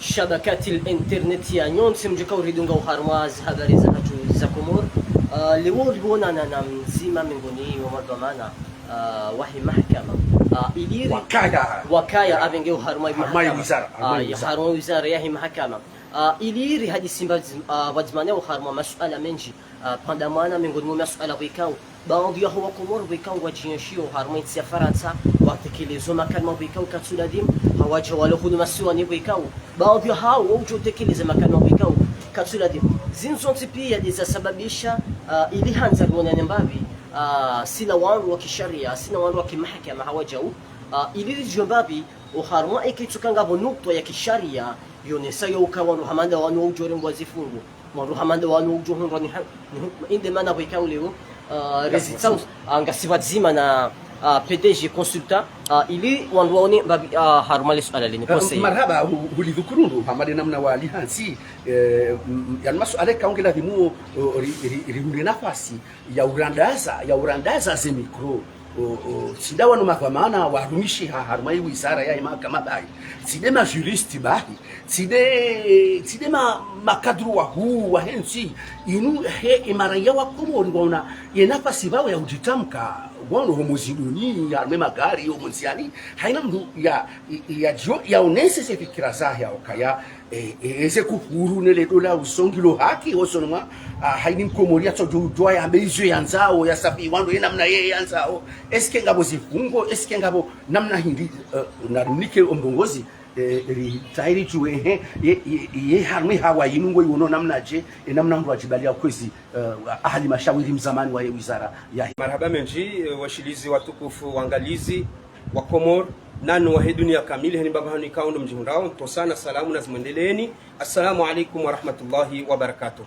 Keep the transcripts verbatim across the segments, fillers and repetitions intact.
Shabakati l'internet ya nyontsi mdjukao ridungao harumwa zi habari zahatru za Komori. Ah, leo rionana na mdzima mengoni mwa madhwamana, ah, wahe mahakama. Ah, ili ri- Wakaya. Wakaya apvenge oharumwa i mahakama. Wizara, harumwa i wizara. Ah, ya wizara. Harumwa wizara yahe mahakama. Ah, ili rihadisi mbadzi-, ah, pvadzima naye oharumwa masuala mendji. Ah, pvandamana mengoni mwa masuala pvwekao baadhwi yaho Wakomori pvwekao ngwadjinshio harumwa intsi ya Farantsa, watekelezo makalima pvwekao katsu ladhimu, hawadja walo hunu masiwani pvwekao baadhwi yahawo waudjo tekeleza makalima pvwekao katsu ladhimu. Zinu zontsi pia ndeza sababisha, ah, ili handza rionane mbapvi, ah, sina wandru wa kisharia, sina wandru wa kimahakama hawadjau, ah, ili ridjuwe mbapvi oharumwa eka itsoka ngapvo nukta ya kisharia yonesao uka wandru hama nda wanu waudjo rengwa zifungo, wandru hama nda wanu waudjo hundrwa ni ha-, ni hukuma. Inde mana pvwekao leo, ah, rezitsaus, ah, ngasi pvadzima na, ah, P D G consultant, ah, ili wandru waone mbapvi, ah, harumwa le suala linu. Ah, conseiller. Marahaba, hu-, hulidhukuru ndro, hama nde namna walihantsi, eh, m-, m-, yani masuala ikao nge ladhimu, o, ri-, ri-, rihundre nafasi ya urandaza, ya urandaza ze mikro. O, o, tsi nda wanu madhwamana warumishiha harumwa i wizara yahe mahakama bahi. Tsi nde majuriste bahi. Tsi nde, tsi nde ma-, makadru wahuu wahe ntsi. Inu he, e maraya wa Komori ngwaona ye nafasi pvao ya udjitamka. Ngwaono homo zindruni, harumwa e magari, homo ndziani. Haina mndru ya, ya, ya djo, yaonese ze fikira zahe ya ukaya, eh, eh, eze kufuru ne le dola usongilo haki, osoni mwa, ah, haini Mkomori yatsodjo udjuwa yambe izo yandzao, yasafi wandru ye namna ye yandzao. Est-ce que ngapvo zifungo, est-ce que ngapvo namna hindri, eh, narimnike omrongozi, eh, ri tayari djuwe, eh, ye, ye, ye harumwa e hawa yinu ngoiwono namnadje, e namna mndru adjibalia kwezi, eh, ahali mashawiri mdzamani wahe wizara yahe. Marahaba mendji, eh, washilizi watukufu, wangalizi wa Komori, nanu wahe dunia kamili, heni mbapvi hanu ikao ndo mdjihundrao, ntsosana salamu nazimwendeleeni. Assalamu alaikum warahmatullahi wabarakatuh.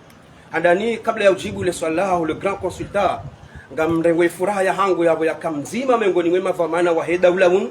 Handani, kabla ya udjibu le swala laho le grand consultant, ngamrengo ifuraha yahangu yapvo yaka mdzima mengoni mwe madhwamana wahe daula unu,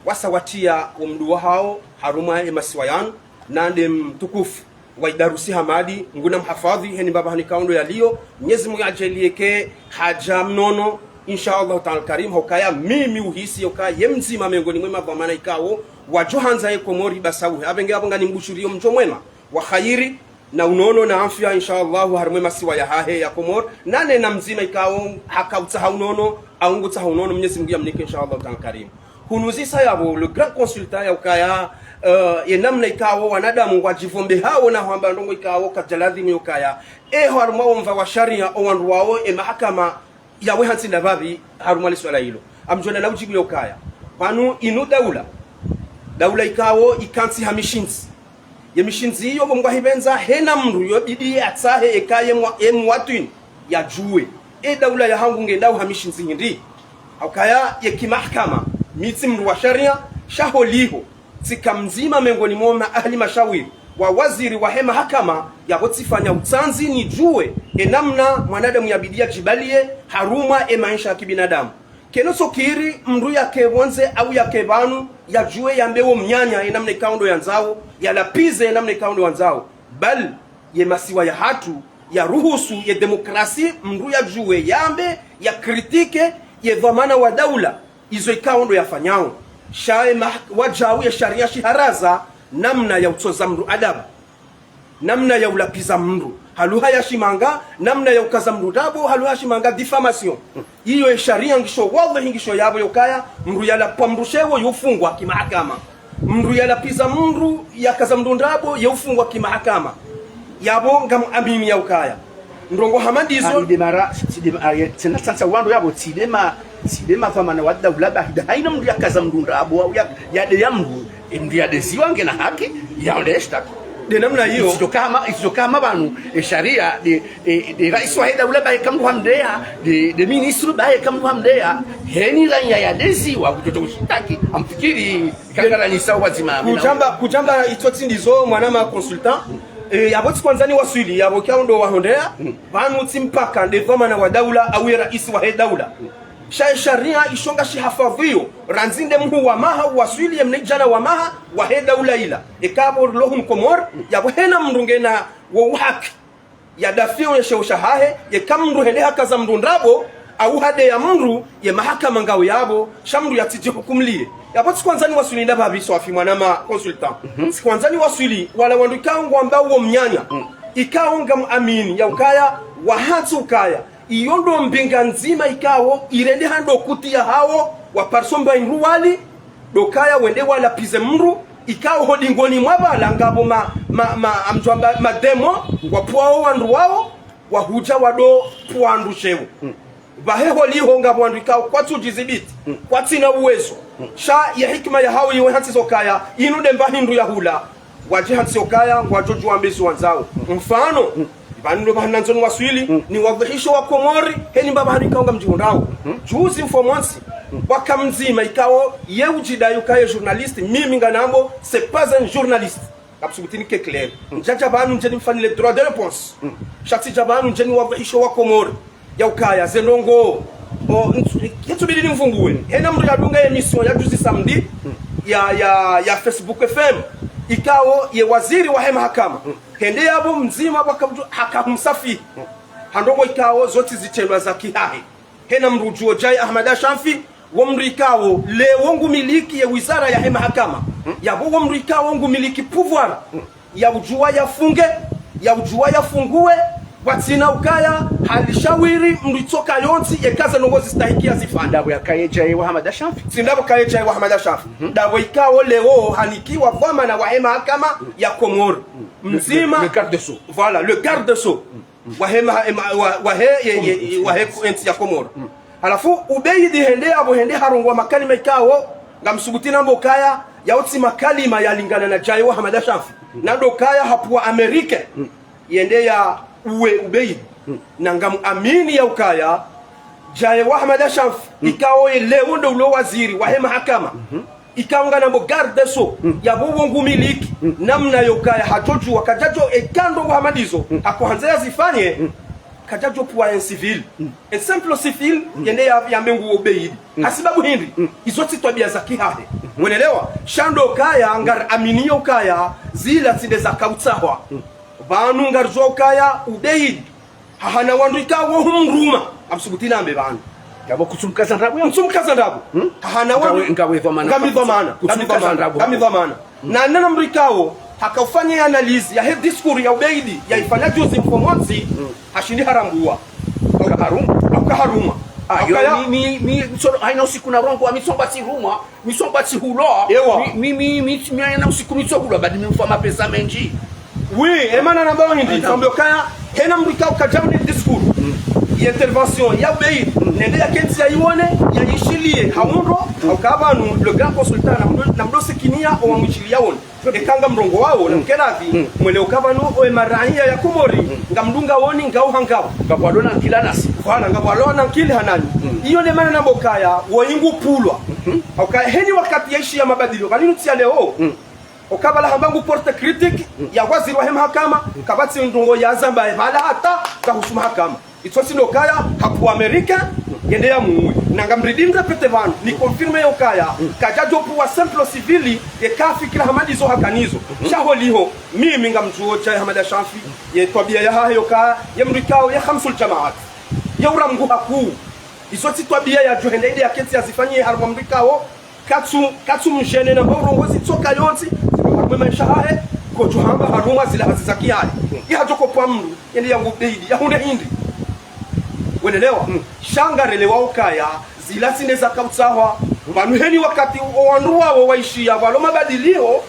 wasa watia omndru wahao harumwa e masiwa yanu, na nde mtukufu wa Idarusi Hamadi, Mngu namhafadhwi, heni mbapvi hanu ikao ndo yalio, Mnyezi Mngu yadjaaliye ke hadja mnono, insha Allahu Ta'ala Karim, hukaya mimi uhisi yukaya ye mdzima mengoni mwe madhwamana ikao wadjo handza ye Komori basauhe. Apvenge apvo nganimbushuriyo mdjo mwema wa kheri, na unono na afya, insha Allahu, harumwa e masiwa yahahe ya Komori, nane na mdzima ikao haka utsaha unono, au ngutsaha unono, Mnyezi Mngu yamnike, insha Allahu Ta'ala Karim. Hunuzisa yapvo le grand consultant ya ukaya, eh, ye namna ikao wanadamu ngwadjipvombehao na hwamba ndrongo ikao kadja ladhimu yukaya, eho harumwa omva wa sharia, owandru wao, e mahakama, yawe hantsi nda mbapvi harumwa le suala ilo. Ngamdjo nena udjibu yukaya, pvanu inu daula, daula ikao ikantsi ha mishindzi. Ye mishindzi iyo pvo mngwahipvendza hena mndru yo bidi yatsahe eka ye mwa-, ye muwatwini yadjuwe. E daula yahangu ngendao ha mishindzi hindri? Haukaya ye kimahakama, mi tsi mndru wa sharia, sha holiho tsika mdzima mengoni mwa ma ahali mashawiri wa waziri wahe mahakama, yapvo tsifanya utsandzi nidjuwe e namna mwanadamu yabidi yadjibalie harumwa e maesha ya kibinadamu. Keno tsokiri mndru yake pvondze au yake pvanu yadjuwe yambe wo mnyanya e namna ikao ndo yandzao, yalapvize e namna ikao ndo yandzao. Bal ye masiwa yahatru yaruhusu ye demokrasi mndru yadjuwe yambe, yakritike ye dhwamana wa daula izo ikao ndo yafanyao. Sha e ma-, wadjau ye sharia shiharaza namna ya utsoza mndru adabu, namna ya ulapviza mndru ha lugha ya shimanga, namna ya ukaza mndru ndrabo ha lugha ya shimanga, diffamation. Iyo e sharia ngisho, wallahi ngisho yapvo yukaya, mndru yalapva mndru sheo yufungwa kimahakama. Mndru yalapviza mndru, yakaza mndru ndrabo, yeufungwa kimahakama. Yapvo ngamuamini ya ukaya ndrongo hama ndizo. Ah, inde mara, tsi nde ma-, ah, ye, tsena tsantsa wandru yapvo, tsi nde ma-, tsi nde madhwamana wa daula bahi, nda haina mndru yakaza mndru ndrabo, au ya, yadeya mndru, e mndru yadeziwa ngena haki ya onde eshtaki. Nde namna iyo. Itsidjo kama, itsidjo kama pvanu, e sharia, nde, e, nde raisi wahe daula bahi eka mndru hamdeya, nde, nde ministre bahi eka mndru hamdeya, heni raiya yadeziwa, kutsoto ushitaki, ngamfikiri, kakaranisa wadzima. Kudjamba, kudjamba itso tsi ndizo mwanama consultant. E, yapvo tsi kwandzani waswili, yapvo ikao ndo wahondea, pvanu tsi mpaka nde dhwamana wa daula, au ye raisi wahe daula. Sha e sharia isho ngashihafadhwiyo, randzi nde mhuu wa maha, waswili ye mnadjana wa maha, wahe daula ila. Eka pvo rilo hunu Komori, yapvo hena mndru ngena wo uhaki yadafiyo ye sheo shahahe, yeka mndru hende hakaza mndru ndrabo, Au hade ya mndru ye mahakama ngao yapvo, sha mndru yatsidje hukumliye. Yapvo tsikwandza niwaswili nda pvapvi swafi mwanama consultant. Tsikwandza niwaswili wala wandru ikao ngwamba uwo mnyanya. Ikao ngamuamini ya ukaya, wahatsi ukaya. Iyo ndo mbinga ndzima ikao, irende hando kuti ya hawo, wa parso mba indru wali, ndo kaya wende wala pize mndru, ikao ho dingoni mwa pvala ngapvo ma, ma, ma, amdjwamba mademo, wapvuao wandru wao, wahudja wado pvua ndru shewo. Pvahe holiho ngapvo wandru ikao kwatsu djizibiti, kwatsina uwezo. Sha ye hikima ya hawo iwe hantsi zo kaya, inu nde mba hindru ya hula. Wadje hantsi yo kaya, ngwadjo djuwa mbizi wandzao. Mfano, pvanu ndo pvahanu nandzo niwaswili, niwadhihishe wa Komori, heni mba pvahanu ikao ngamdjihundrao. Juzi mfumontsi, waka mdzima ikao, ye udjidai ukaya journaliste, mimi nganambo, c'est pas un journaliste. Kapsubutini ke clair. Ndjadja pvanu ndje nimfanyile droit de réponse. Sha tsidja pvanu ndje niwadhihishe wa Komori. Ya ukaya, ze ndrongoo. O, ntsu-, ketsubidi nimvunguwe. Hena mndru yadunga ye émission ya juzi samedi, ya, ya, ya Facebook F M. Ikao ye waziri wahe mahakama. Hende yapvo mdzima pvwaka mndru haka humsafi. Ha ndrongoo ikao zontsi zitrendwa za kihahe. Hena mndru udjuo Djae Ahamada Shanfi, wo mndru ikao, leo ngumiliki ye wizara yahe mahakama. Yapvo wo mndru ikao ngumiliki pouvoir. Ya udjuwa yafunge, ya udjuwa yafunguwe, pvwatsina ukaya, halishawiri, mndru itsoka yontsi, yeka ze ndrongoo zistahiki yazifanye. Ndapvo yakaye Djae wa Ahamada Shanfi. Tsi ndapvo kaye Djae wa Ahamada Shanfi. Ndapvo ikao leo hanikiwa dhwamana wahe mahakama ya Komori. Mdzima. Le, le garde des sceaux. Voilà, le garde des sceaux. Wahe ma, ma, wa, wahe, ye, ye, wahe entsi ya Komori. Halafu, Ubeidi hende yapvo hende harongowa makalima ikao, ngamsubuti nambe ukaya, yao tsi makalima yalingana na Djae wa Ahamada Shanfi. Na ndo kaya hapvua Amerika, yende ya uwe Ubeidi. Na ngamuamini ya ukaya, Djae wa Ahamada Shanfi, ikao ye leo ndo ulo waziri wahe mahakama. Ikao nganambo garde des sceaux, yapvo wo ngumiliki, namna yo kaya hadjodjuwa, kadjadjo eka ndrongoo hama ndizo, hako handza yazifanye, kadjadjo pvua un civil. Un simple civil, yende ya, yambe ngu Ubeidi. Hasibabu hindri, izo tsi twabia za kihahe. Mwenelewa, sha ndo kaya, ngariamini yo kaya, zila tsi nde za kautsahwa. Pvanu ngaridjuwa ukaya, Ubeidi. Hahana wandru ikao humruma. Amsubuti nambe pvanu. Yapvo kutsumkaza ndrabo ya. Kutsumkaza ndrabo. Hahana wandru. Ngawe, ngawe dhwamana. Ngami dhwamana. Kutsumkaza ndrabo. Ngami dhwamana. Na nana mndru ikao, haka ufanya ye analyse yahe discours ya Ubeidi, yaifanya juzi mfumontsi, hashindi harambuwa. Hauka harumwa. Hauka harumwa. Ah, yo, mi, mi, mi, so, haina usiku narongowa, mi tsomba tsirumwa. Mi tsomba tsihulwa. Ewa. Mi, mi, mi, mi, mi, haina usiku mi tsohulwa, badi mi mfa mapesa mendji. Oui, emana nambao hindri, nambao kaya, hena mndru ikao kadjaone discours. Ye intervention ya Ubeidi, nende yakentsi yaione, yaishiliye, haundo, hauka pvanu, le grand consultant, namdo, namdo sikiniya, owa mwishiliya wone. Eka ngamrongowao, namkeradhi, mwelewe uka pvanu, owe maraiya ya Komori, ngamdunga woni, ngao hangao. Ngapvo walo na nkili nasi. Pvala, ngapvo walo na nkili hananyi. Iyo nde mana nambao kaya, woyi ngupvulwa. Hauka heni wakati yaishiya mabadilio, pvanu ntsiya leo. Hauka pvala hamba ngu porte critique, ya waziri wahe mahakama, kapvatsi ndrongoo yazamba, pvala hata, kahusu mahakama. Itso tsi ndo kaya, hapvua Amerika, yende yamuwe. Na ngamridi nirépété pvanu, ni confirmé yo kaya, kadjadjo pvua simple civil, yeka fikira hama ndizo hakanazo. Sha holiho, mimi ngamdjuo Djae Ahamada Shanfi, ye twabia yahahe yo kaya, ye mndru ikao, ye khamsul jamaat. Ye ura Mngu hakuu. Izo tsi twabia yadjo hende inde yakentsi yazifanye harumwa mndru ikao, katsu, katsu mdjene nambao urongozi tsoka yontsi, harumwa maesha yahahe, kodjo hamba harumwa zila hazi za kihahe. Ye hadjo kopvua mndru, yende yangu Ubeidi, yahundre hindri. Wenelewa? Sha ngarelewao ukaya, zila tsi nde za kautsahwa, pvanu heni wakati owandru wao waishiya, pvalo mabadilio,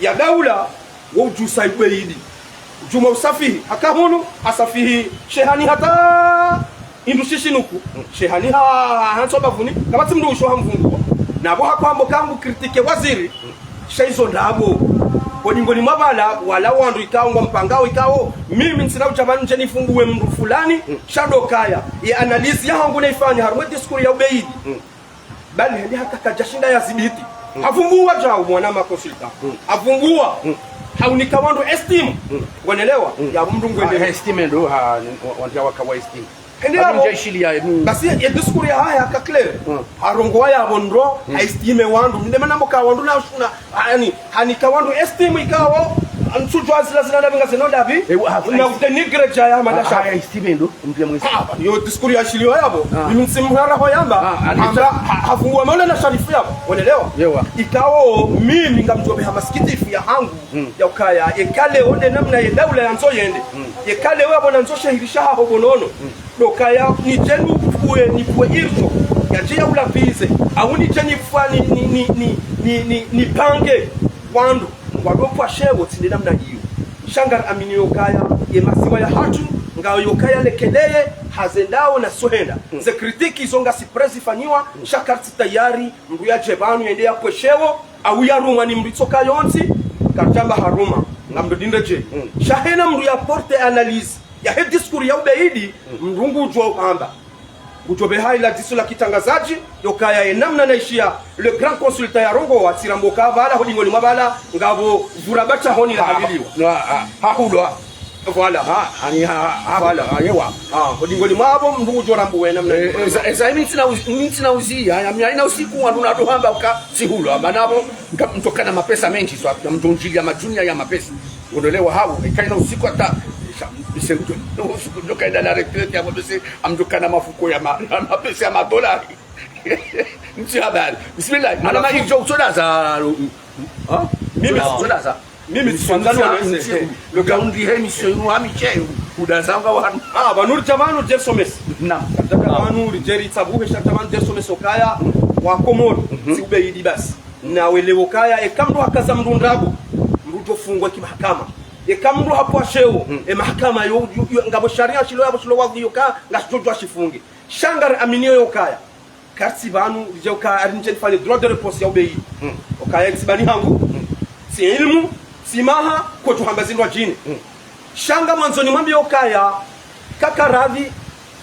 ya daula, wo udjusa Ubeidi. Udjuma usafihi, haka hunu, hasafihi, shehani hata, indru shishinuku, shehani ha, ha, hantso bavuni, kapvatsi mndru usho hamvunguwa. Napvo hakwambo kangu critiqué waziri, sha izo ndrabo. Koni ngoni mwa pvala, wala wandru ikao, ngwampangao ikao, mimi ntsina udja pvanu ndje nivunguwe mndru fulani, sha ndo kaya, ye analyse yahangu naifanya, harumwa discours ya Ubeidi. Bali hende hata kadjashinda yazibiti. Havunguwa djau mwanama consultant. Havunguwa. Haunika wandru estime. Wenelewa? Ya mndru ngwende. Ha, estime ndo, ha, wandja waka wa estime. Hende yapvo. Ndja ishiliya, mm. Basi, ye discours yahahe haka clair. Harongowa yapvo ndro, ha estime wandru. Nde mana nambao kaya wandru na, na, hani, hanika wandru estime ikao, Ntsudjuwa zila zila ndapvi ngazino ndapvi. Ewa, ha, na ha, udénigrer Djae Hamada Shafi. Haya, istimendo, mdru ya mwezi. Ah, yo discours ya shiliwa yapvo. Ah. Mimi ntsi mrara ho yamba. Ah, ali- Amba, ha, hafunguwa Maulana Sharifu yapvo. Wonelewa? Ewa. Ikao, mimi ngamdjo pveha masikitifu ya hangu. Mm. Ya ukaya, eka leo nde namna ye daula yandzo yende. Mm. Eka leo yapvo nandzo shehirisha haho bonono. Mm. Ndo ukaya, nidje nipvwe, nipvwe irjo. Yadje ya ulapvize. Au nidje nipvwa ni, ni, ni pange. Wandru. Wandru pvwa shewo, tsi nde namna iyo. Sha ngari amini yo ukaya, ye masiwa yahatru, ngayo yo ukaya lekeleye, ha zendao na zo henda. Mm. Ze critiques zo ngasi prêt zifanyiwa, mm, sha karitsi tayari, mndru yadje pvanu yende yapvwe shewo, au yarumwa ni mndru itsoka yontsi, karidjamba harumwa, ngamdjo dindre dje. Mm. Sha hena mndru ya porter analyse, yahe discours ya Ubeidi, mm, mndru ngudjo hamba. Ngudjo pveha ila diso la kitrangazadji, yo ukaya ye namna naishiya, le grand consultant ya rongowa, tsi ramba uka pvala, ho dingoni mwa pvala, ngapvo vura bacha honi la habiliwa. Ah, ah, hahulwa. Voilà. Ah, ani ha, ha, voilà. Ah, ewa. Ah, ho dingoni mwapvo mndru ngudjo ramba we namna. Eh, eh, eza, eza, imi ntsina uzi-, imi ntsina uzi, ya, ya, mi haina usiku wandru nadjo hamba uka tsihulwa. Mana pvo, nga mndru kana mapesa mendji, swa, na mndru ndjili ya madjunia ya mapesa. Wonelewa hao, eka ina usiku hata, sha, ise mndru, usiku ndjo kaenda la retraite ya mapesa, amndru kana mafuko ya ma-, ya mapesa ya madolari. Ntsi habari. Bismillah. Mana mafuko. Mafuko utsodaza, ha? Mimi utsodaza. Mimi ntsi kwanza none, le gaundi he émission inu hami che, udazanga wanu. Ah, pvanu ridja pvanu ridje risomese. Naam. Ridja pvanu ridje ritsabuhe sha ridja pvanu ridje risomese ukaya wa Komori. Mhm. Tsi Ubeidi basi. Na welewe ukaya, eka mndru hakaza mndru ndrabo, mndru ngudjo fungwa ki mahakama. Eka mndru hapvwa shewo, mm, e mahakama yo, yo, yo, ngapvo sharia shilo yapvo shilo wavuyo ka, ngashidjo djuwa shifunge. Sha ngari amini yo ukaya. Karitsi pvanu, ridje uka, ari ndje nifanye droit de réponse ya Ubeidi. Mm. Ukaya tsi bani hangu, mm, tsi ilmu, tsi maha, kotsu hamba zindru djini. Mm. Sha ngamwandzo nimwambiye ukaya, kaka radhi,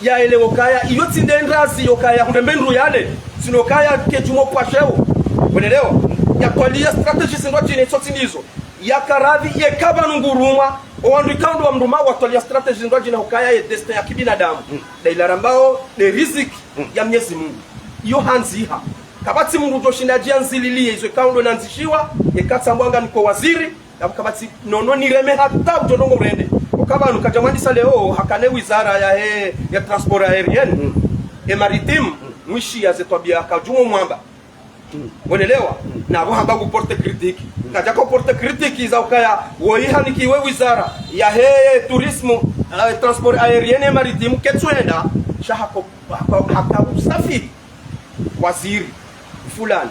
yaelewe ukaya, iyo tsi nde ndrazi yo ukaya, hundre mbe ndru yale, tsi no ukaya kedjumo pvwa shewo. Wonelewa? Yatwaliya stratégie zindru djini, itso tsi ndizo. Yaka radhi, yeka pvanu ngurumwa, owandru ikao ndo wamruma, watwaliya stratégie zindru djini, ukaya ye destin ya kibinadamu. Mm. Nda ila rambao, nde riziki, mm, ya Mwenyezi Mungu. Iyo handziha. Kapvatsi mndru udjo shinda adjianzililiye, izo ikao ndo nandzishiwa, yeka tsambwa nga niko waziri, Kapva-, kapvatsi nono nireme hata udjo ndrongo urende. Uka pvanu kadja mwandisa leo, hakane wizara yahe, ya transport aérien, mm, et maritime, mm, mwishiya ze twabiya kadjumo mwamba. Mm. Wonelewa? Mm. Na pvo hamba ngu porter critique. Mm. Kadja ko porter critique za ukaya, woyi hanikiwe wizara yahe tourisme, eh, transport aérien et maritime, ketsu henda, sha hako, hako, haka usafiri. Waziri fulani.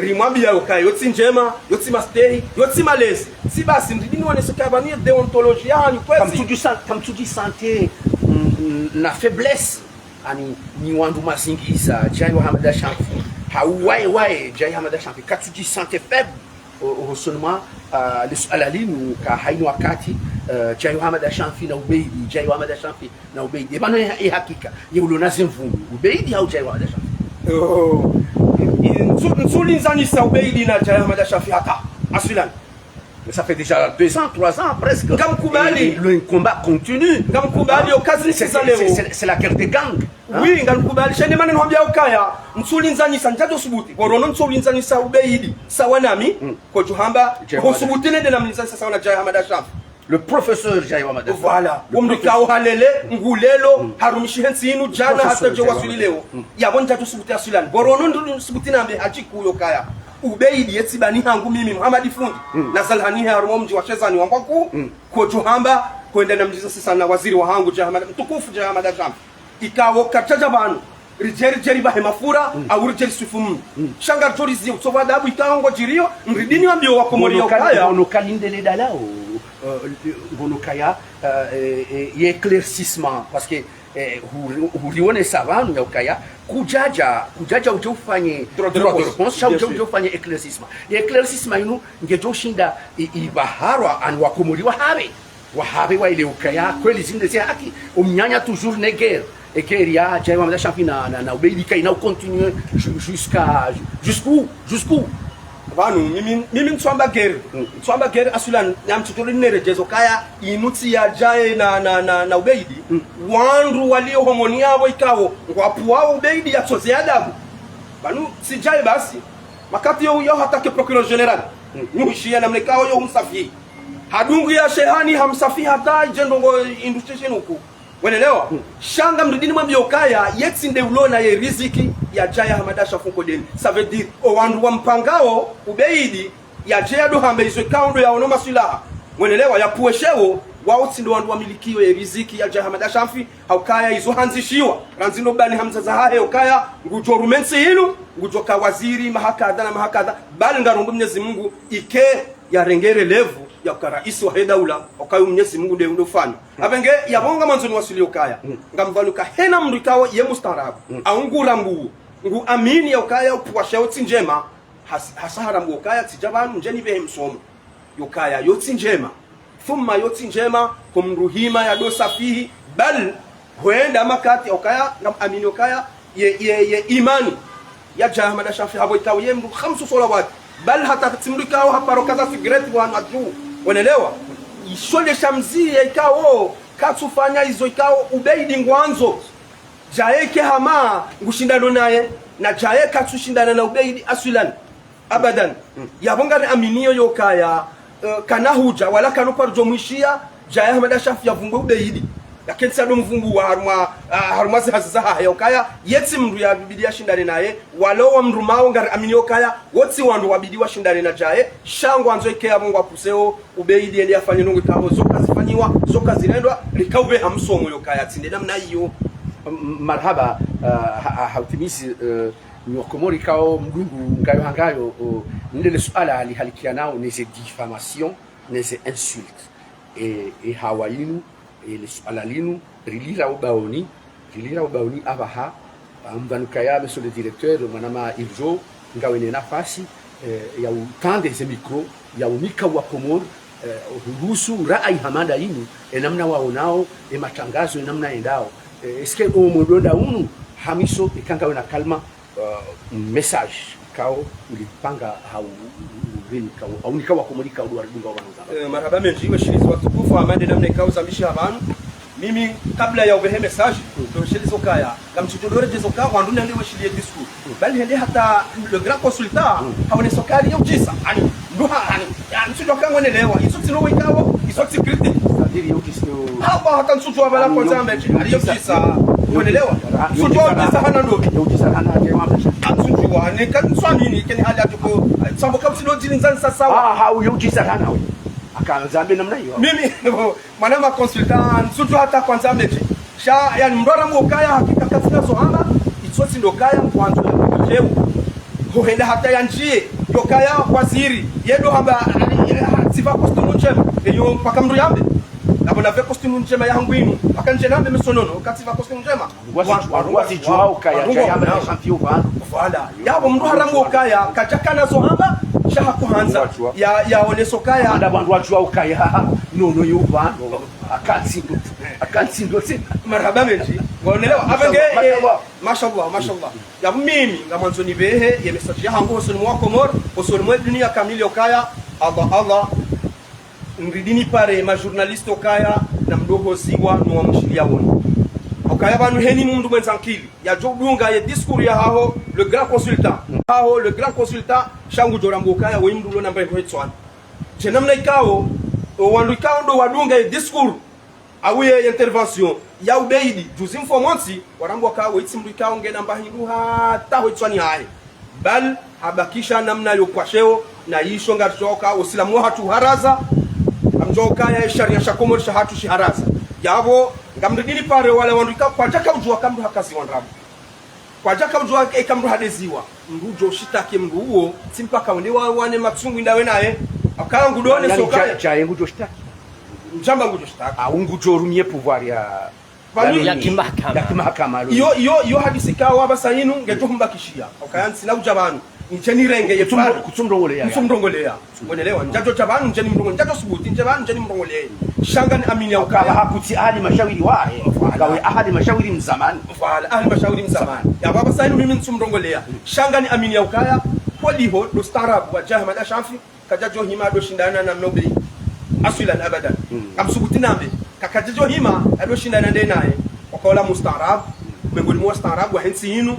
Rimwambiya ukaya, yo tsi ndjema, yo tsi mastehi, yo tsi malezi. Tsi basi, ndidi niwonese ukaya pvanu ye déontologie yahanyu kwezi. Kamtsudji san-, kamtsudji sentir, mm, mm, na faiblesse. Ani, ni wandru mazingiza, Djae Hamada Shanfi. Hau waye, waye, Djae Hamada Shanfi. Katsudji sentir faible. O, o, seulement, euh, le, à la ligne, ka haina wakati, euh, Djae Hamada Shanfi na Ubeidi, Djae Hamada Shanfi na Ubeidi. E pvanu e, e hakika. Ye ulo na ze mvumi. Ubeidi hau Djae Hamada Shanfi. Oh. Ntsu-, ntsulindzanisa Ubeidi na Djae Hamada Shanfi hata. Aswilan. Mais ça fait déjà deux ans, trois ans presque. Ngamkubali. Et, et le combat continue. Ngamkubali, hein? Okazi ntsiza leo. C'est, c'est, c'est, c'est la guerre des gangs. Hein? Oui, ngamkubali. Sha nde mana nihwambiya ukaya, ntsulindzanisa, ndjadjo subuti. Pvorono ntsulindzanisa Ubeidi. Sawa nami, mm, kodjo hamba, Djae Hamada. Ho subuti nende namlindzanisa sawa na Djae Hamada Shanfi. Le professeur Djae Hamada Shanfi. Voilà. Le professeur. Omndru ikao halele, ngulelo, mm, harumishi he ntsi inu, djana, professeur hata djo Djae waswili Hamada leo. Mm. Yapvo ndjadjo subuti aswilan. Pvorono ndo subuti nambe hadji kuyo kaya. Ubeidi ye tsi bani hangu mimi, Muhammad Fundi. Mm. Nazalwa ni he harumwa mdji wa Shezani wa Mbwaku. Mm. Kodjo hamba, kwenda namlindzanisa na waziri wahangu, Djae Hamada, mtukufu Djae Hamada Shanfi. Ikao kadjadja pvanu, ridje, ridje ripvahe mafura, mm, au ridje riswifu mndru. Mm. Sha ngaridjo riziye, utsopva adabu ikao ngodjiriyo, mridini wambiyo wa Komori ya ukaya. Ngono kali ndele dalao, euh, ngono kaya, euh, eh, eh, ye éclaircissement, parce que, eh, huri-, hurionesa pvanu ya ukaya, kudjadja, kudjadja udje ufanye droit de réponse, sha udje, bien sûr, udje ufanye éclaircissement. Ye éclaircissement inu, ngedjo shinda, i, ipvaharwa, ani wa Komori wahapve. Wahapve waelewe ukaya, kweli zinde ze haki, omnyanya toujours ne guerre. E guerre ya Djae Hamada Shanfi na, na, na Ubeidi kaina u continuer ju-, jusqu'à, ju-, jusqu'où, jusqu'où? Pvanu, mimi, mimi ntsuamba guerre. Mm. Ntsuamba guerre aswilan, namtsutolwe nineredjezo kaya, inu tsi ya Djae na, na, na, na Ubeidi. Mm. Wandru walio homoni yapvo ikao, ngwapvuwa Ubeidi yatsoze adabu. Pvanu, tsi Djae basi. Makati yo, yo hatake procureur général. Mm. Nuhishiya namna ikao yo humsafi. Hadungu ya shehani hamsafi hata idje ndrongo industrie shinuku. Wenelewa? Sha ngamridini mwambiyo ukaya, yetsi nde ulona ye riziki yadjaya Hamada Shafu Nkodeni. Ça veut dire, o wandru wampangao, Ubeidi, yadje yado hamba izo ikao ndo yaono maswilaha. Wenelewa, yapvuweshewo, wao tsi ndo wandru wamilikiyo ye riziki yadjaya Hamada Shafi, haukaya izo handzishiwa. Randzi ndo bani hamzaza hahe ukaya, ngudjo rumentsi inu, ngudjo ka waziri, mahakadha na mahakadha, bali ngarombo Mnyezi Mungu, ike yarenge relevu ya uka raisi wahe daula, ukaya Mnyezi Mungu nde undo fanya. Apvenge, yapvo ngamwandzo niwaswili ukaya, ngamvanuka hena mndru ikao ye mustaarabu, au ngurambuo, ngu amini ya ukaya upvuwasha yotsi ndjema, has-, hasa harambuo ukaya tsidja pvanu ndje nipvehe msomo. Yokaya, yotsi ndjema. Thumma yotsi ndjema, ko mndru hima yado safihi, bal hwenda makati ukaya, ngam amini ukaya, ye, ye, ye imani yadjaya Hamada Shafi hapvo ikao ye mndru khamsu salawati. Bal hata tsi mndru ikao haparo kaza sigareti wanu adju. Wenelewa? Isho le shamzi ya ikao, katsufanya izo ikao, Ubeidi ngwandzo. Djaye ke hama ngushindano naye, na djaye katsushindana na Ubeidi aswilan. Abadan. Yapvo ngari aminiyo yokaya, eh, kana hudja, wala kano paro djo mwishiya, djaye Hamada Shafi yavumbuwe Ubeidi. Yakentsi ado mvumbuwa harumwa, ah, harumwa zihazi zahahe yokaya, yetsi mndru yabidi yashindane naye, wala wa mndru mao ngari aminiyo kaya, wotsi wandru wabidi washindane na djaye, sha ngwandzo ike yapvo ngwapvuseo, Ubeidi yende yafanye ndrongo ikao, zoka zifanyiwa, zoka zirendwa, rika upveha msomo yokaya, tsi nde namna iyo. M-, marahaba, ah, ha, ha, ha utimizi, eh, Nyi Wakomori ikao mdungu ngayo hangayo, o, ndele suala lihalikianao neze diffamation, neze insulte. E, e hawa inu, e le suala linu, rilira ubaoni, rilira ubaoni apvaha, ah, mdhwanu ukaya monsieur le directeur, mwanama Irjo, ngawe ne nafasi, eh, ya utande ze micro, ya unika Wakomori, eh, uhusu rai Hamada inu, e namna waonao, e matangazo, e namna yendao. Eh, est-ce que o mwendo nda unu, hamiso, eka ngawe na kalima, eh, message ikao ulipanga hau, rini ikao, hau nika Wakomori ikao ndo waridunga wapvanu zamba. Eh, marahaba mendji, weshilizi watukufu, Hamada namna ikao zambishiha pvanu. Mimi, kabla ya upvehe message, ndo shilizo kaya. Kamtsutsodore djezo ka, wandru nende weshiliye discours. Bali hende hata le grand consultant, haone sokari yo djisa, ani, nduha, ani, ya, ntsudjuwa ka ngwenelewa, izo tsi no wikao, izo tsi critique. C'est-à-dire, yo djisa, yo. Ah, ba, hata ntsudjuwa bala kwandza mbeje, ari yo djisa, ngwenelewa. Ntsudjuwa djisa hana ndo. Yo djisa hana, ke wa mbeje. Ah, ntsudjuwa, ni ka ntswamini, keni hali atuko, sambo kamtsi no djini ndzani sasa wa. Ah, ha, yo djisa hana we. Aka ndzambe namna iyo. Mimi, mwanama consultant, ntsudjuwa hata kwandza mbeje. Sha, yani, mndru arambuo ukaya hakika katsina zo hamba, itso tsi ndo kaya, ngwandzo ya kujewu. Hohenda hata yandjiye, yokaya waziri, yendo hamba, ali, ya, tsi pva costume ndjema, eyo mpaka mndru yambe. Nabo napve costume ndjema ya hangu inu, mpaka ndje nambe misonono, ka tsi pva costume ndjema. Ngwazi, wa, wa, ngwazi wa, djuwa ukaya, wa, djaya wa, mba wa, shamfi upvanu. Voilà. Yapvo mndru harambuo ukaya, kadjakana zo hamba, sha hakuhandza. Ngwazi wa. Ya, ya oneso ukaya. Anda wandru wadjuwa ukaya, no, no, yo upvanu. Akantsindo, akantsindo tsi. Marahaba mendji. Ngwenelewa. Apvenge, mashallah, eh, mashallah. Mashallah, mashallah. Yapvo mimi, ngamwandzo nipvehe, ye message ya hangu, hosoni mwa Komori, hosoni mwe dunia kamili yokaya, Allah, Allah, nridini pare, ma journaliste okaya, na mdohoziwa, no wa mshili ya woni. Okaya pvanu heni mndru mwendza nkili, yadjo dunga ye discours ya haho, le grand consultant. Haho, le grand consultant, sha ngudjo rambuo ukaya, we mndru ulo na mba ndo hetswani. Dje namna ikao, o wandru ikao ndo wadunga ye discours, au ye intervention ya Ubeidi, juzi mfumontsi, warambuwa ka, we itsi mndru ikao ngena mba hindru hata ho itswani hahe. Bal, habakisha namna yo kwasheo, na isho ngarishoka, usilamu wahatru uharaza, ngamdjuwa ukaya ye sharia sha Komori shahatru shiharaza. Yapvo, ngamridini pare wala wandru ikao, kwadjaka udjuwa ka mndru hakaziwa ndrabo. Kwadjaka udjuwa eka mndru hadeziwa. Mndru udjo shitaki mndru uwo, tsi mpaka wende wa, wane matsungu indawe naye. Aka ngudone. Yani, sokaya. Dja, djaye ngudjo shitaki. Ndjamba ngudjo shitaki. Ah, ngudjo rumie pouvoir ya, pvanu ya, ya kimahakama. Ya kimahakama, lo. Iyo, iyo, iyo hadisi ikao apvasa inu, ngedjo humbakishiya. Okaya ntsina udja pvanu. Ndje nirenge ye. Kutsum-, pvanu. Kutsumrongoleya. Kutsumrongoleya. Ngwenelewa, ndjadjo dja pvanu, ndje nimrongo-, ndjadjo subuti, ndje pvanu, ndje nimrongoleya. Sha ngani amini ya ukaya. Ukaya hakutsi ahali mashawiri wahe. Voilà. Kawe ahali mashawiri mzamani. Voilà, ahali mashawiri mzamani. Yapvo apvasa inu mimi ntsumrongoleya. Sha ngani amini ya ukaya, holiho, lo ustaarabu wa djaha Hamada Shafi, kadjadjo hima ado shindana na mna Ubeidi. Aswilan abadan. Kamsubuti nambe, ka-, kadjadjo hima ado shindana nde naye. Wakaula mustaarabu, mengoni mwa ustaarabu wa hentsi inu.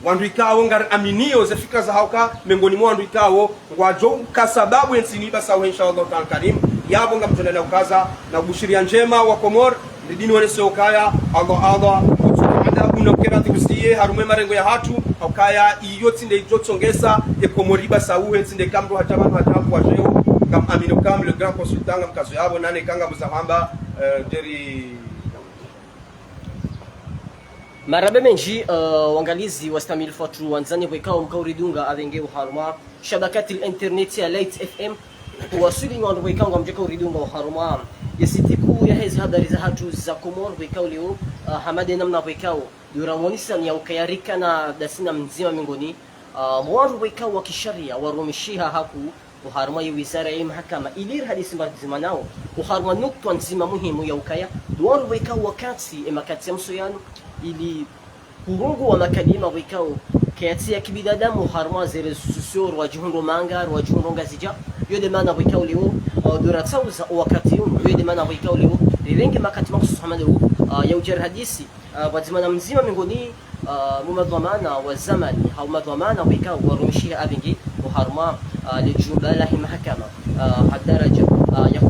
Wandru ikao ngari aminiyo ze fikira za hauka, mengoni mwa wandru ikao, ngwadjo ka sababu yentsi inu iba sawa, insha Allah ta'ala karim. Yapvo ngamdjo na ukaza na ubushiriya ndjema wa Komori, ridini wonese ukaya, Allah, Allah, subhanahu, uno kera tikusiye, harumwa ye marengo yahatru, ukaya iyo tsi nde idjo tsongesa, ye Komori ba sauhe, tsi nde kamdru hata pvanu hata hapvo wajeo, ngam amini ukaya le grand consultant, ngamkazo yapvo, nane kanga buza hamba, eh, Jerry. Marahaba mendji, eh, wangalizi wa Stamil Fatru wandzani pvwekao mkauridunga avenge uharumwa shabakati la internet ya Light F M. Kuwaswili ni wandru pvwekao ngamdjeka uridunga uharumwa ye sitiku ya hezi habari zahatru za Komori pvwekao leo, eh, hama de namna pvwekao dura monisa ni ya ukaya rika na dasina mdzima mengoni, eh, mwa wandru pvwekao wa kisharia warumishiha haku uharumwa ye wizara ya mahakama, ili rihadisi mba ndzima nao uharumwa nukta ndzima muhimu ya ukaya, ndo wandru pvwekao wakati, e makati ya mso yanu, ili kurungu wa makalima pvwekao kayatsi ya kibinadamu uharumwa ze réseaux sociaux, rwadjihundro Manga, rwadjihundro Ngazidja, yo de mana pvwekao leo, uh, dura tsauza o wakati unu, yo de mana pvwekao leo, rirenge makati maksusu hama leo, uh, ya udja rihadisi, uh, pvwadzima na mdzima mengoni, uh, mu madhwamana wa zamani, hau madhwamana pvwekao warumishiha avenge uharumwa, uh, le jumba la hi mahakama, uh, ha daraja, uh, ya